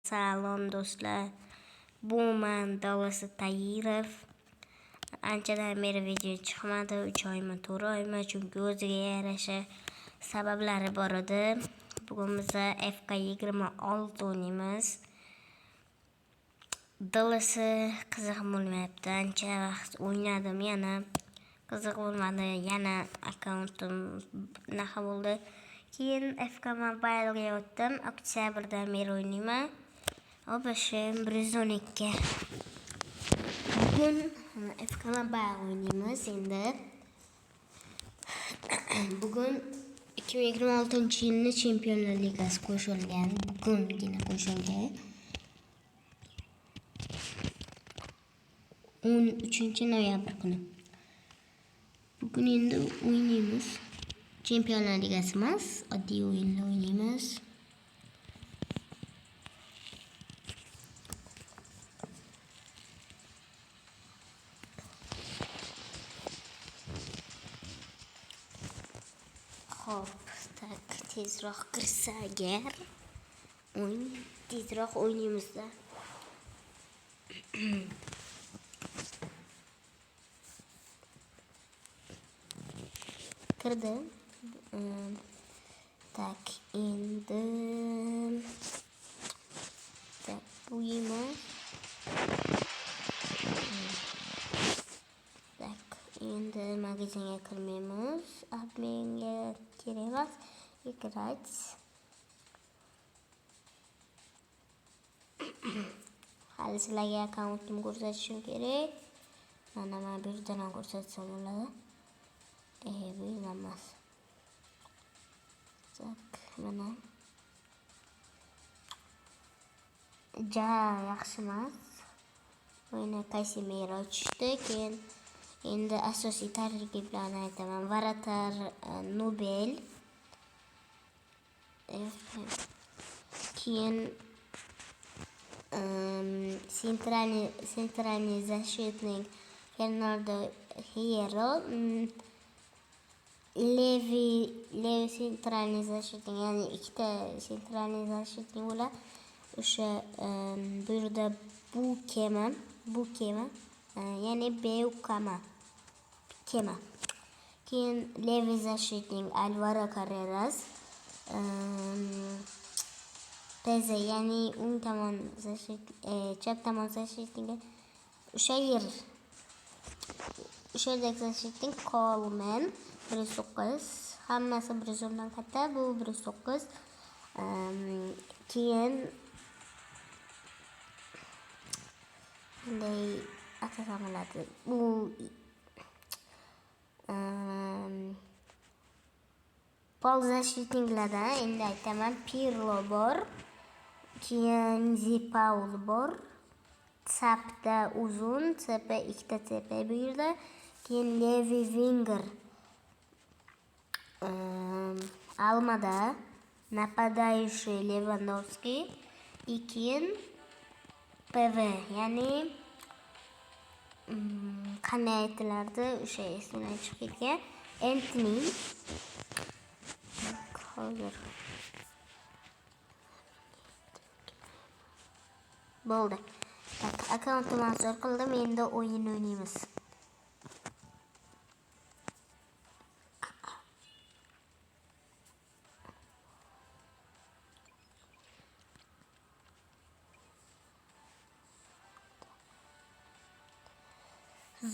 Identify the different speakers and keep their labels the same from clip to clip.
Speaker 1: Salom do'stlar. Bu man Davlasi Tayirov. Anchadan beri video chiqmadi, 3 oymi, 4 oymi, chunki o'ziga yarasha sabablari bor edi. Bugun biz FK26 o'ynaymiz. Davlasi qiziq bo'lmayapti. Ancha vaqt o'ynadim, yana qiziq bo'lmadi. Yana akkauntim naqa bo'ldi. Keyin FK Mobile'ga o'tdim. Oktyabrdan beri o'ynayman. Obashim 112. Bugun FK Mobile o'ynaymiz endi. Bugun 2026-yilni Chempionlar Ligasi qo'shilgan. Bugungina qo'shildi. 13 noyabr kuni. Bugun endi o'ynaymiz. Chempionlar Ligasi emas, oddiy o'yinlar o'ynaymiz. Xo'p, так, tezroq kirsa agar o'yin tezroq o'ynaymiz-da. Kirdi. Так, endi так, bu emas. Так, endi magazinga kirmaymiz. Menga kerak emas. Играть. Hali sizlarga akkauntimni ko'rsatishim kerak. Mana bu yerdan ham ko'rsatsam bo'ladi. Bu yerdan emas. Так, mana. Ja yaxshi emas. O'yina Casemiro tushdi. Keyin endi asosiy tarkiblarni aytaman. Вратарь Nubel. Keyin центральный защитник Fernando Hierro, левый центральный защитник, ya'ni ikkita центральный защитник bo'ladi. O'sha bu yerda bu kema, ya'ni Beukama kema. Keyin левый защитник Alvaro Carreras, PZ, ya'ni o'ng tomon chap tomon защитник o'sha yer o'sha yerdagi защитник Coleman 109, hammasi 110 dan katta, bu 109. Keyin qanday atasam bo'ladi, bu полузащитник lardan endi aytaman. Pirlo bor, keyin Zipaul bor, Sapda uzun CP, ikkita CP bu yerda. Keyin левый winger Almada, нападающий Lewandowski и keyin PV, ya'ni qanday aytilardi, o'sha esimdan chiqib ketgan, Anthony. Hozir bo'ldi. Так, akkauntimni hozir qildim, endi o'yin o'ynaymiz.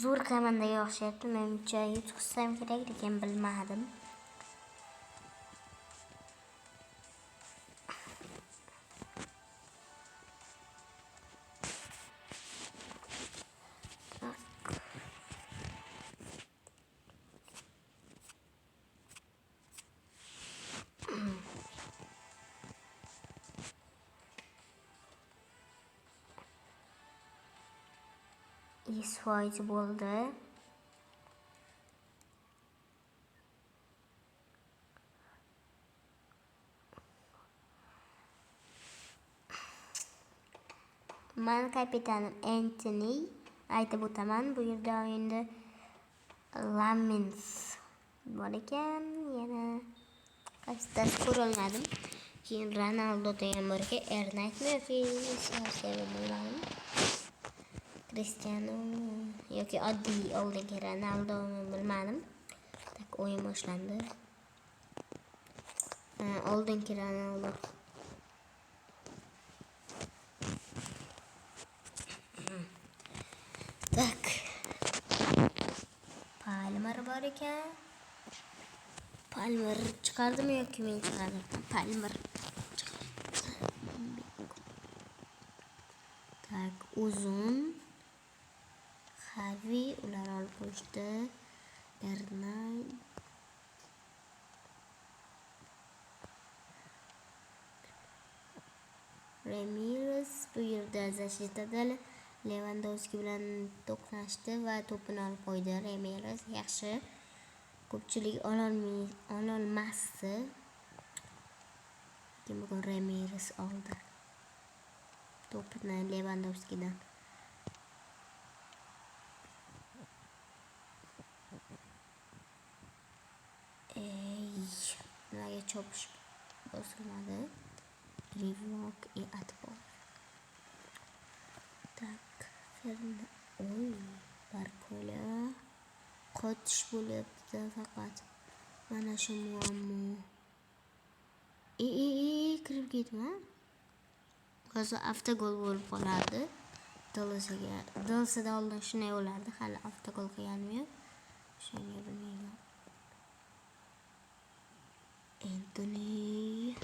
Speaker 1: Zo'r komandaga o'xshayapti, menimcha yutqizsam kerak, lekin bilmadim. Так. 100% bo'ldi. Man kapitanim Anthony, aytib o'taman. Bu yerda endi Lamens bor ekan, yana qaysitasi ko'rolmadim. Keyin Ronaldo degan bor ekan, R9mi yoki CR7 bilmadim. Cristiano yoki oddiy oldingi Ronaldomi bilmadim. Tak, o'yin boshlandi. Oldingi Ronaldo. Tak. Palmer bor ekan. Palmer chiqardimi yoki men chiqardim? Palmer chiqardi. Tak, uzun. Xavi ular olib qo'yishdi. R9. Ramirez bu yerda защитада Lewandowski bilan to'qnashdi va to'pini olib qo'ydi. Ramirez yaxshi. Ko'pchilik ololmasdi. Lekin bugun Ramirez oldi to'pini Lewandowskidan. Ey, nimaga chopish bosilmadi? Rivok и отбор. Tak, oy, Barkola qotish bo'lyapti faqat. Mana shu muammo. Kirib ketma. Hozir avtogol bo'lib qolardi. Dolosiga, Dolosida oldin shunday bo'lardi, hali avtogol qilganim yo'q. Shunga bilmayman. Anthony.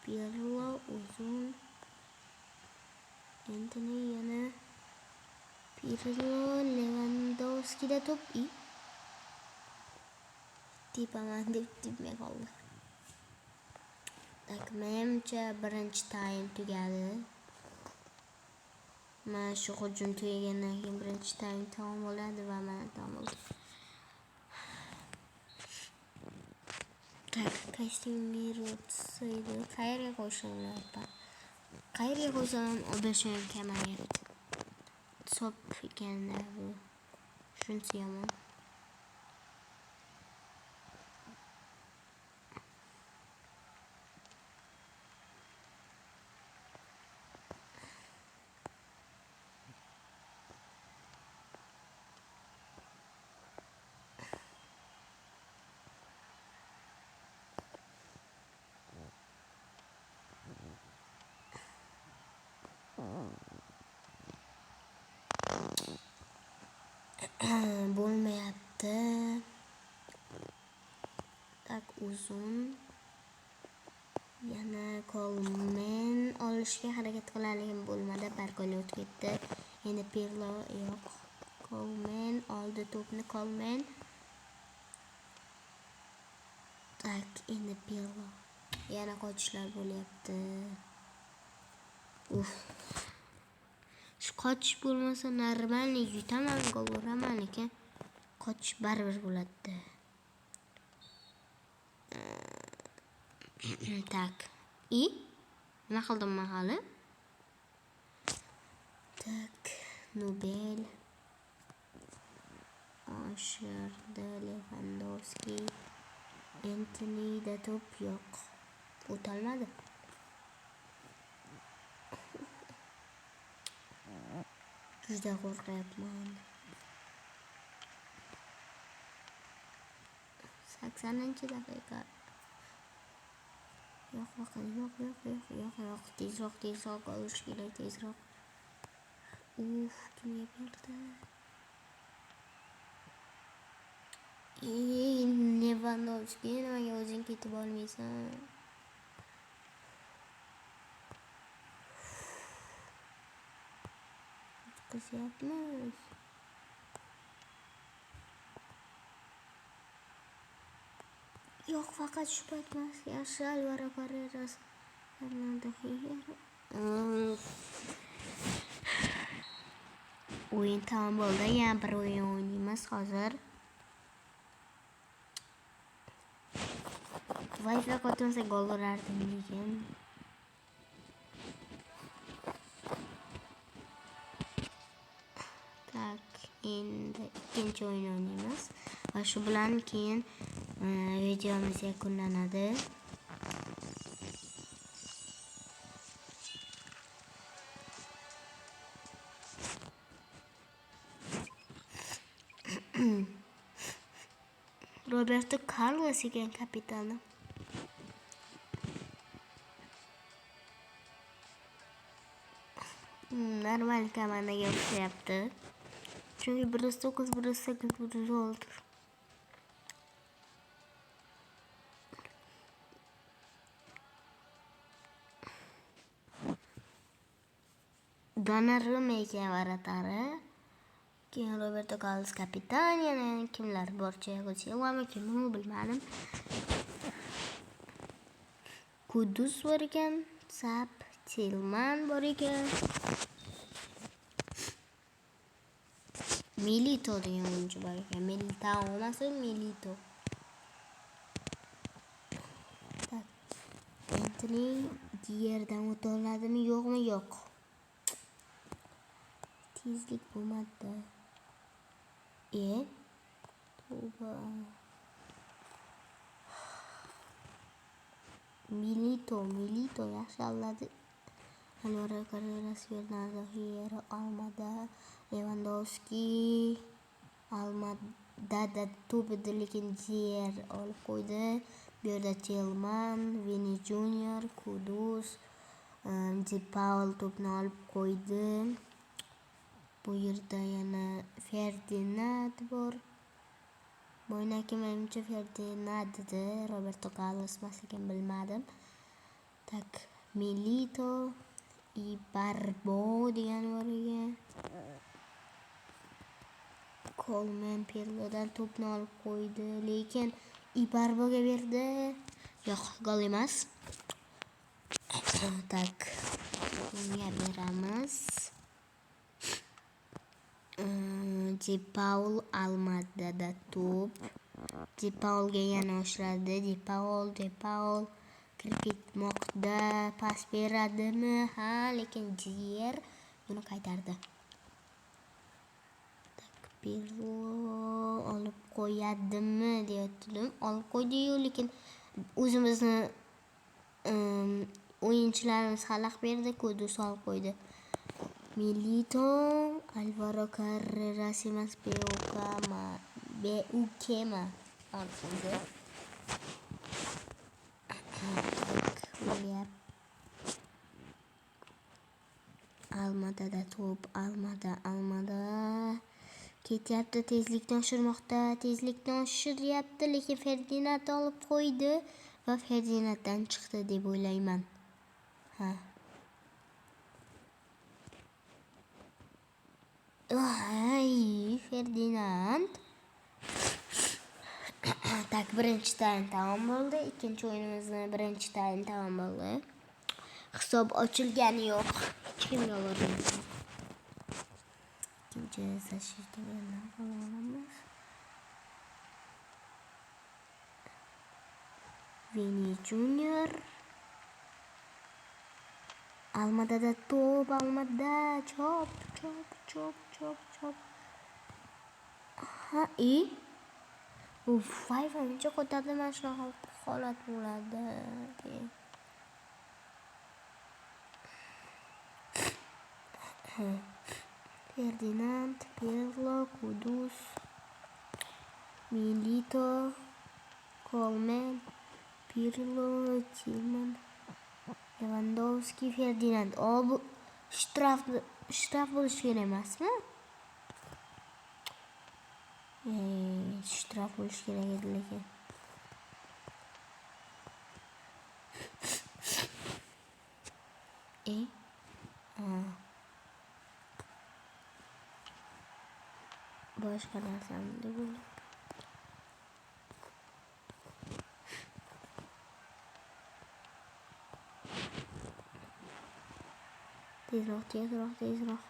Speaker 1: Pirlo uzun. Anthony yana Pirlo, Lewandowski'da to'p. Tepaman deb tepmay qoldi. Tak, menimcha birinchi taym tugadi. Mana shu hujum tugagandan keyin birinchi taym tamom bo'ladi va mana tamom bo'ldi. Tak, Casemiro tushaydi. Qayerga qo'yishim o'ylayapman. Qayerga qo'ysam ham Obeshon kamayapti. Hisob ekanda bu. Shunisi yomon. Bo'lmayapti. Tak, uzun. Yana Coleman olishga harakat qiladi, lekin bo'lmadi. Barkola o'tib ketdi. Endi Pirlo yo'q. Coleman oldi to'pni, Coleman. Tak, endi Pirlo. Yana qochishlar bo'lyapti. Uf. Shu qochish bo'lmasa normalniy yutaman, gol uraman, lekin qochish baribir bo'ladi. Tak. Nima qildim men hali? Tak, Nobel. Oshirdi Lewandowski. Anthony'da to'p yo'q. O'tolmadi. Juda qo'rqyapman. 80-daqiqa. Yo'q, yo'q, yo'q, yo'q, yo'q, yo'q. Tezroq, tezroq olish kerak, tezroq. Uf, kimga berdi? Ey, Lewandowski, nimaga o'zing ketib olmaysan? O'tkazyapmiz. Yo'q, faqat shu payt emas. Yaxshi, Alvaro Carreras, Fernando Hierro. O'yin tamom bo'ldi. Yana bir o'yin o'ynaymiz hozir. Wi-Fi qotmasa gol urardim lekin. Tak, endi ikkinchi o'yin o'ynaymiz va shu bilan keyin videomiz yakunlanadi. Roberto Carlos ekan kapitani. Normal komandaga o'xshayapti. Chunki 109, 108, 106. Donnarumma ekan varatari. Keyin Roberto Carlos kapitan, yana kimlar bor? Thiago Silvami, kim u bilmadim. Kudus bor ekan, Sap, Tilman bor ekan. Milito degan o'yinchi bor ekan. Militao emas, Milito. Tak. Anthony yerdan o'ta oladimi, yo'qmi? Yo'q. Tezlik bo'lmadi. Tavba. Milito yaxshi aladi. Alvaro Carreras, Bernardo Hierro almadi. Lewandowski almadi, to'p edi, lekin Dier olib qo'ydi. Bu yerda Tillman, Vini Junior, Kudus, De Paul to'pni olib qo'ydi. Bu yerda yana Ferdinand bor. Bo'ynaki menimcha Ferdinand edi, Roberto Carlos emas ekan, bilmadim. Tak, Milito, Ibarbo degan bor ekan. Coleman Pirlodan to'pni olib qo'ydi, lekin Ibarboga berdi. Yo'q, gol emas. Tak, bunga beramiz. De Paul almadida to'p. De Paulga yana oshiradi. De Paul kirib ketmoqda. Pas beradimi? Ha, lekin Dier buni qaytardi. Tak, Pirlo olib qo'yadimi deyotdim. Olib qo'ydi-yu, lekin o'zimizni o'yinchilarimiz xalaq berdi, Kudus olib qo'ydi. Milito, Alvaro Carreras emas, Beukema olib qo'ydi. Almada to'p, almada. Ketyapti, tezlikni oshirmoqda, tezlikni oshiryapti, lekin Ferdinand olib qo'ydi va Ferdinanddan chiqdi deb o'ylayman. Ha. Ay, Ferdinand. Tak, birinchi taym tamom bo'ldi. Ikkinchi o'yinimizni birinchi taym tamom bo'ldi. Hisob ochilgani yo'q. Hech kimga urmadi. Ikkinchi защита bilan olamiz. Vini Junior. Almada da to'p, almada chop, chop, chop, chop, chop. Ha, Uf, Wi-Fi ko'tardi, mana shunaqa holat bo'ladi. Ferdinand, Pirlo, Kudus, Milito, Coleman, Pirlo, Tillman, Lewandowski, Ferdinand. O, bu shtraf bo'lishi kerak emasmi? Shtraf bo'lishi kerak edi lekin. Boshqa narsani deb o'yladim. Tezroq, tezroq, tezroq.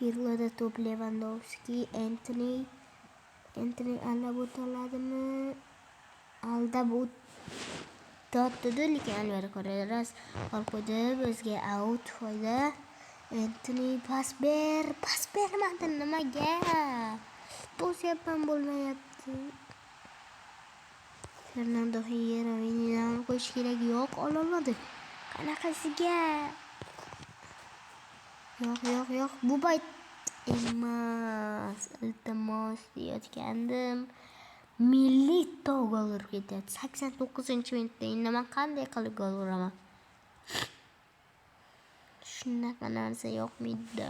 Speaker 1: Pirloda to'p Lewandowski, Anthony. Anthony aldab o'taladimi? Aldab o'tdi, lekin Alvaro Carreras olib qo'ydi. Bizga out foyda. Anthony pas ber, pas bermadi nimaga? Bosyapman bo'lmayapti. Fernando Hierro Vinidan qo'yish kerak, yo'q, ololmadi. Qanaqasiga? Yo'q, yo'q, yo'q. Bu payt emas, iltimos deyotgandim. Milito gol urib ketyapti. 89-minutda endi men qanday qilib gol uraman? Shunaqa narsa yo'qmidi?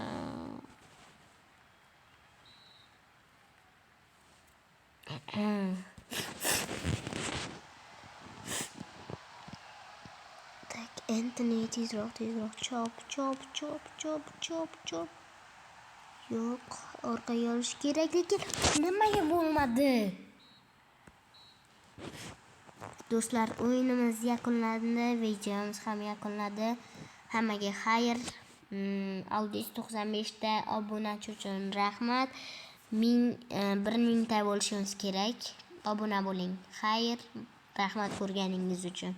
Speaker 1: Tak, Anthony tezroq, tezroq chop, chop, chop, chop, chop, chop. Yo'q, orqaga olish kerak, lekin nimaga bo'lmadi? Do'stlar, o'yinimiz yakunlandi, videomiz ham yakunladi. Hammaga xayr. 695 ta obunachi uchun rahmat. 1000 ta bo'lishimiz kerak. Obuna bo'ling. Xayr, rahmat ko'rganingiz uchun.